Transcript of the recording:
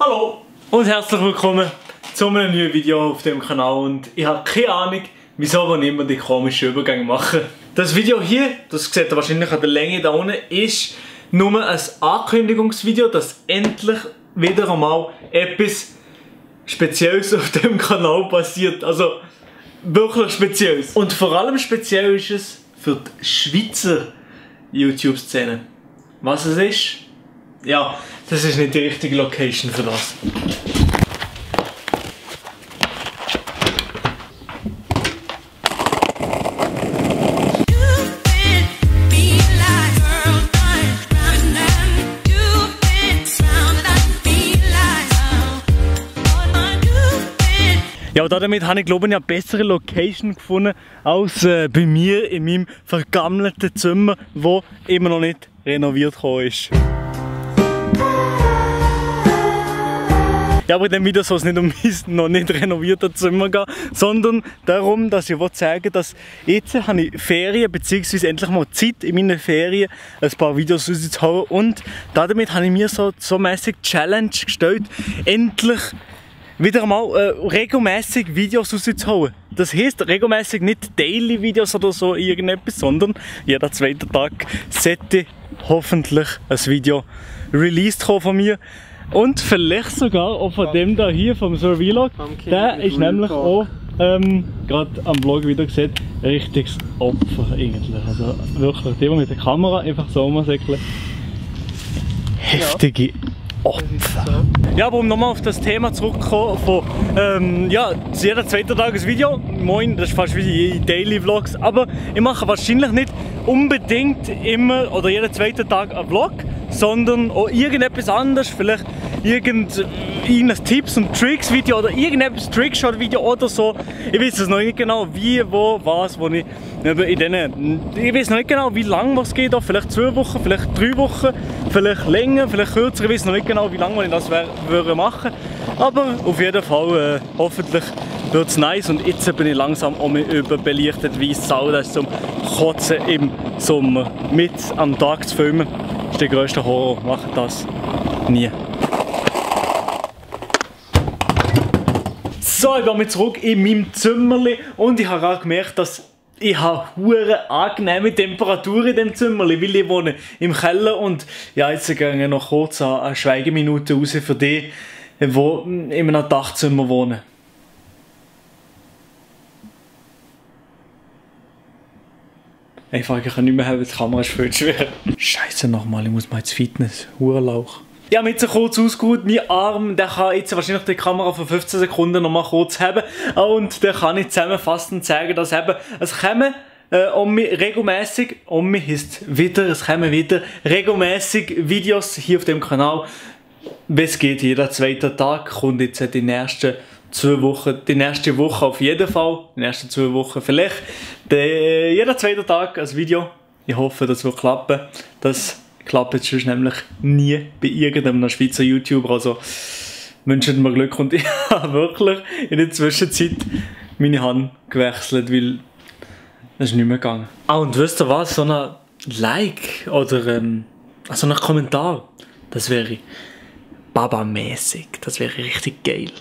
Hallo und herzlich willkommen zu einem neuen Video auf dem Kanal und ich habe keine Ahnung, wieso wir immer die komischen Übergänge machen. Das Video hier, das seht ihr wahrscheinlich an der Länge da unten, ist nur ein Ankündigungsvideo, dass endlich wieder einmal etwas Spezielles auf dem Kanal passiert. Also wirklich Spezielles. Und vor allem speziell ist es für die Schweizer YouTube-Szene. Was es ist? Ja, das ist nicht die richtige Location für das. Ja, damit habe ich glaube ich eine bessere Location gefunden als bei mir in meinem vergammelten Zimmer, das immer noch nicht renoviert ist. Ja, aber in dem Video soll es nicht um mein noch nicht renoviertes Zimmer gehen, sondern darum, dass ich zeigen will, dass jetzt habe ich Ferien, bzw. endlich mal Zeit in meinen Ferien ein paar Videos rauszuhauen und damit habe ich mir so mäßig Challenge gestellt, endlich wieder mal regelmäßig Videos rauszuhauen. Das heisst regelmäßig nicht Daily Videos oder so irgendetwas, sondern jeden zweiten Tag sollte hoffentlich ein Video released kommen von mir. Und vielleicht sogar auch von dem da hier, vom Survlog. Der ist nämlich auch, gerade am Vlog wieder gesehen, ein richtiges Opfer eigentlich. Also wirklich, der mit der Kamera einfach so umsäckeln. Heftige Opfer. Ja, aber um nochmal auf das Thema zurückzukommen, von ja, jeden zweiten Tag ein Video. Moin, das ist fast wie die Daily Vlogs, aber ich mache wahrscheinlich nicht unbedingt immer oder jeden zweiten Tag einen Vlog, sondern auch irgendetwas anderes, vielleicht irgendein Tipps und Tricks Video oder irgendetwas Trickshot Video oder so. Ich weiß es noch nicht genau wie, wo, was, wo ich ich weiß noch nicht genau wie lange es geht, vielleicht 2 Wochen, vielleicht 3 Wochen, vielleicht länger, vielleicht kürzer, ich weiß noch nicht genau wie lange ich das würde machen. Aber auf jeden Fall hoffentlich wird es nice und jetzt bin ich langsam um mich überbelichtet wie Sau, das ist zum Kotzen im Sommer. Mit am Tag zu filmen ist der grösste Horror, macht das nie. So, ich bin jetzt zurück in meinem Zimmerli und ich habe auch gemerkt, dass ich habe hure angenehme Temperatur in dem Zimmerli, weil ich wohne im Keller und ja, jetzt gehe ich noch kurz eine Schweigeminute raus für die, die in einem Dachzimmer wohnen. Einfach, ich kann nicht mehr haben, weil die Kamera ist viel schwer. Scheiße nochmal, ich muss mal ins Fitness. Hurlauch. Ich habe jetzt kurz ausgeruht, mein Arm, der kann jetzt wahrscheinlich die Kamera für 15 Sekunden noch mal kurz haben. Und der kann ich zusammenfassend zeigen, dass eben, es kommen regelmäßig, heisst wieder, es kommen wieder regelmäßig Videos hier auf dem Kanal. Wie es geht, jeder zweite Tag kommt jetzt die nächsten 2 Wochen, die nächste Woche auf jeden Fall, die nächsten 2 Wochen vielleicht, jeder zweite Tag ein Video. Ich hoffe, das wird klappen. Das klappt jetzt sonst nämlich nie bei irgendeinem Schweizer YouTuber, also wünscht mir Glück und ich habe wirklich in der Zwischenzeit meine Hand gewechselt, weil es ist nicht mehr gegangen. Ah, und wisst ihr was, so ein Like oder so ein Kommentar, das wäre Baba-mäßig, das wäre richtig geil.